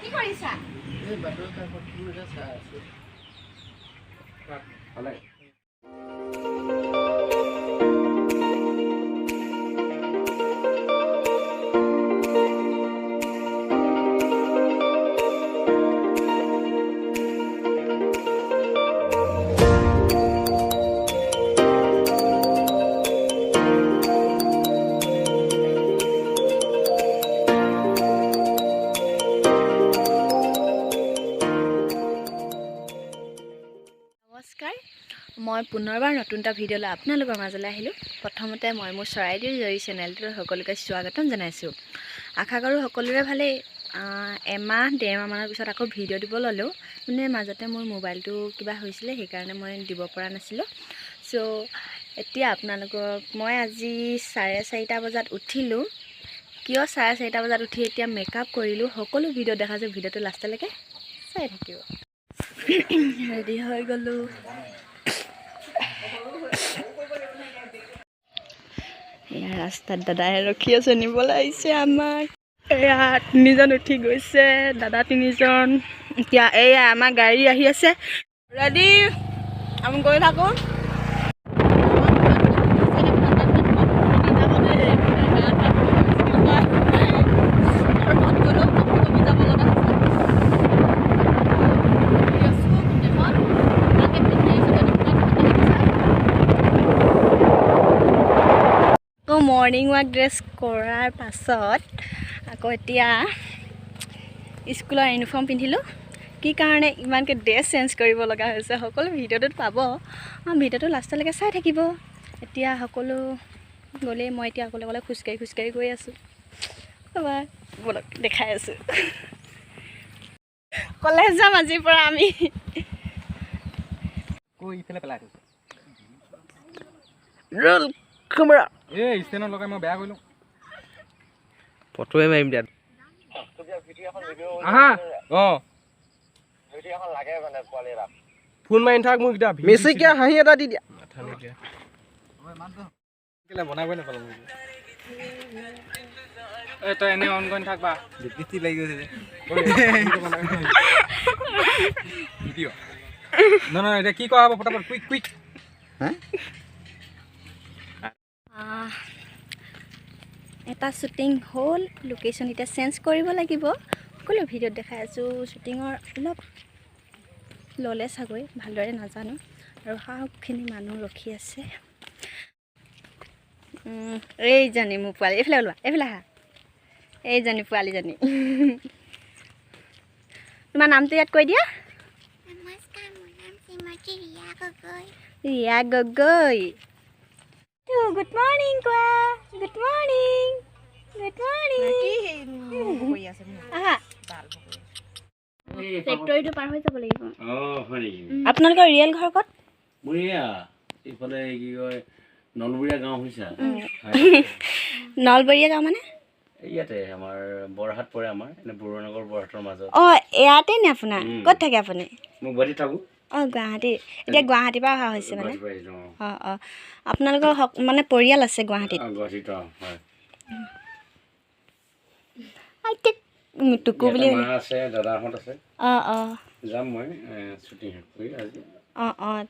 কি কৰিছা? এই বাতৰি কাকতখনকে চাই আছোঁ। ভালে। নমস্কাৰ, মই পুনৰবাৰ নতুন এটা ভিডিঅ'লৈ আপোনালোকৰ মাজলৈ আহিলোঁ। প্ৰথমতে মই মোৰ চৰাইদেউ জয়ী চেনেলটোলৈ সকলোকে স্বাগতম জনাইছোঁ। আশা কৰোঁ সকলোৰে ভালেই। এমাহ ডেৰমাহ মানৰ পিছত আকৌ ভিডিঅ' দিব ল'লোঁ, মানে মাজতে মোৰ মোবাইলটো কিবা হৈছিলে, সেইকাৰণে মই দিব পৰা নাছিলোঁ। চ' এতিয়া আপোনালোকক মই আজি 4:30 বজাত উঠিলোঁ। কিয় 4:30 বজাত উঠি এতিয়া মেকআপ কৰিলোঁ, সকলো ভিডিঅ' দেখাইছোঁ। ভিডিঅ'টো লাষ্টলৈকে চাই থাকিব। ৰেডি হৈ গ'লোঁ। এয়া ৰাস্তাত দাদাই ৰখি আছে, নিবলৈ আহিছে আমাক। এয়া তিনিজন উঠি গৈছে, দাদা তিনিজন। এতিয়া এয়া আমাৰ গাড়ী আহি আছে। ৰেডি, আমি গৈ থাকোঁ। আকৌ মৰ্ণিং ৱাক ড্ৰেছ কৰাৰ পাছত আকৌ এতিয়া স্কুলৰ ইউনিফৰ্ম পিন্ধিলোঁ। কি কাৰণে ইমানকৈ ড্ৰেছ চেঞ্জ কৰিব লগা হৈছে, সকলো ভিডিঅ'টোত পাব। অঁ, ভিডিঅ'টো লাষ্টলৈকে চাই থাকিব। এতিয়া সকলো গ'লেই, মই এতিয়া অকলে অকলে খোজকাঢ়ি খোজকাঢ়ি গৈ আছোঁ। ব'লক, দেখাই আছোঁ। কলেজ যাম আজিৰ পৰা আমি। কৈ ইফালে পেলাই থৈছে। Roll camera. এই ষ্টেণ্ডত লগাই মই বেয়া কৰিলোঁ। ফটোৱে মাৰিম দিয়া। আহা, অঁ। ফোন মাৰি থাক মোক এতিয়া। মিচিকীয়া হাঁহি এটা দি দিয়া। কেলে বনাবই নাপালোঁ। এই তই এনেই অন কৰি থাক বা। বেছি লাগি গৈছে। ভিডিঅ' নহয় নহয়, এতিয়া কি কৰা হ'ব? ফটাফট, কুইক কুইক। এটা শ্বুটিং হ'ল, লোকেশ্যন এতিয়া চেঞ্জ কৰিব লাগিব। সকলো ভিডিঅ'ত দেখাই আছোঁ। শ্বুটিঙৰ অলপ ল'লে চাগৈ, ভালদৰে নাজানো। আৰু সাহসখিনি মানুহ ৰখি আছে। এইজনী মোৰ পোৱালি, এইফালে ওলোৱা, এইফালে আহা। এইজনী পোৱালীজনী, তোমাৰ নামটো ইয়াত কৈ দিয়া। নমস্কাৰ, মোৰ নাম শ্ৰীমতী ৰিয়া গগৈ। ৰিয়া গগৈ। গুড মৰ্ণিং কোৱা। Good morning, good morning. আহা, ফেক্টৰীটো পাৰ হৈ যাব লাগিব। অঁ, হয় নেকি? আপোনালোকৰ ৰিয়েল ঘৰ ক'ত? মোৰ এয়া এইফালে কি কয়, নলবৰীয়া গাঁও হৈছে। নলবৰীয়া গাঁও মানে? ইয়াতে আমাৰ বৰহাট পৰে, আমাৰ এনে বৰুৱানগৰ বৰহাটৰ মাজত। অঁ, ইয়াতে নে আপোনাৰ? উম। ক'ত থাকে আপুনি? মই গুৱাহাটীত থাকোঁ। অঁ, গুৱাহাটী। এতিয়া গুৱাহাটীৰ পৰা অহা হৈছে মানে? গুৱাহাটীৰ পৰা আহিছোঁ, অঁ। অঁ, আপোনালোকৰ মানে পৰিয়াল আছে গুৱাহাটীত? অঁ, গুৱাহাটীত, অঁ, হয়। টুকু বুলি। ইয়াতে মা আছে, দাদাহঁত আছে। অঁ অঁ যাম মই শ্বুটিং শেষ কৰি আজি। অঁ,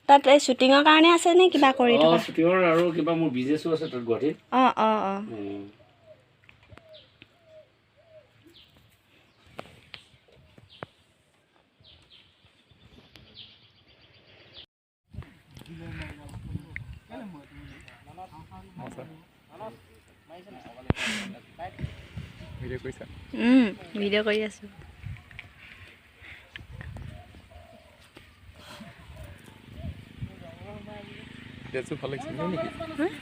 তাত এই শ্বুটিঙৰ কাৰণে আছে নে কিবা কৰি অঁ। থকা? শ্বুটিঙৰ আৰু কিবা মোৰ বিজনেছো আছে তাত গুৱাহাটীত। অঁ অঁ অঁ ভিডিঅ' কৰিছা? ভিডিঅ' কৰি আছোঁ। ড্ৰেছটো ভাল লাগিছে। নিউ নেকি?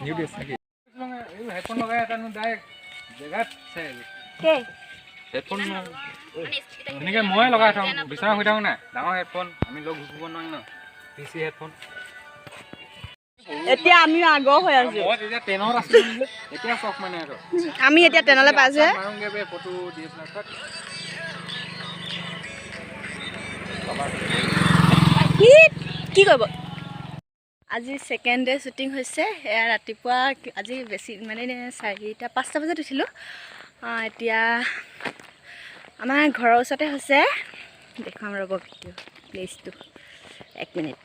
নিউ ড্ৰেছ নেকি? এই হেডফোন লগাই এটা ডাইৰেক্ট জেগাত চাই। কে? হেডফোন এনেকৈ মই লগাই থওঁ, বিচনা শুই থাকোঁ নাই, ডাঙৰ হেডফোন আমি লগ ঘূৰিব নোৱাৰিম ন, পি চি হেডফোন। এতিয়া আমি আগৰ হৈ আছো। মই তেতিয়া টেনত আছিলোঁ নেকি, এতিয়া চখ মানে আৰু। আমি এতিয়া টেনলৈ পাইছোঁ। মাৰোংগে বে ফটো দি পেলাই থাক। কি কি কৰিব? আজি ছেকেণ্ড ডে শ্বুটিং হৈছে। এয়া ৰাতিপুৱা আজি বেছি মানে 4টা 5টা বজাত উঠিলোঁ। এতিয়া আমাৰ ঘৰৰ ওচৰতে হৈছে, দেখুৱাম ৰ'ব ভিডিঅ' প্লেচটো, এক মিনিট।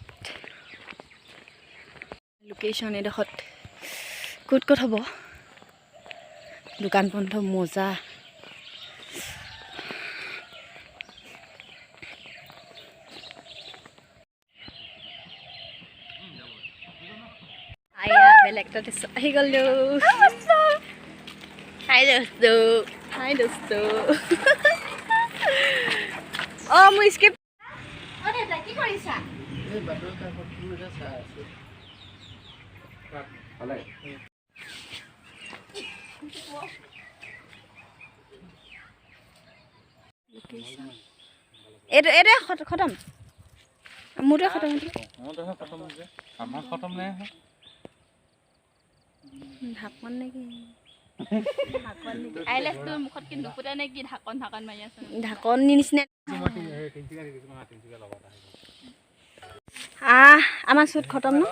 লোকেশ্যন এইডোখৰত ক'ত ক'ত হ'ব, দোকান বন্ধ, মজা। আয়া বেলেগ এটা দৃশ্য আহি গ'লো। হাই দোস্ত, হাই দোস্ত। অঁ মোৰ স্ক্ৰিপ্ট। অঁ দেউতা কি কৰিছা? এইটো এইটোৱে খতম, মোৰটোৱে খতম। আমাৰ খতম নাই। ঢাকন নেকি? আইলেছটোৰ মুখত কি নুফুটে নে কি? ঢাকন ঢাকন মাৰি আছে। ঢাকন নিচিনা। আহ আমাৰ শ্বুট খতম ন?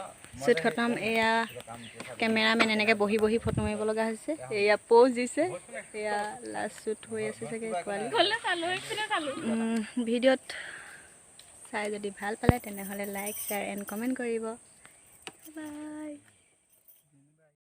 শ্বুট খতম। এয়া কেমেৰামেন এনেকৈ বহি বহি ফটো মাৰিব লগা হৈছে। এয়া প'জ দিছে। এয়া লাষ্ট শ্বুট হৈ আছে চাগে পোৱালি। ভিডিঅ'ত চাই যদি ভাল পালে তেনেহ'লে লাইক, শ্বেয়াৰ এণ্ড কমেণ্ট কৰিব। বাই।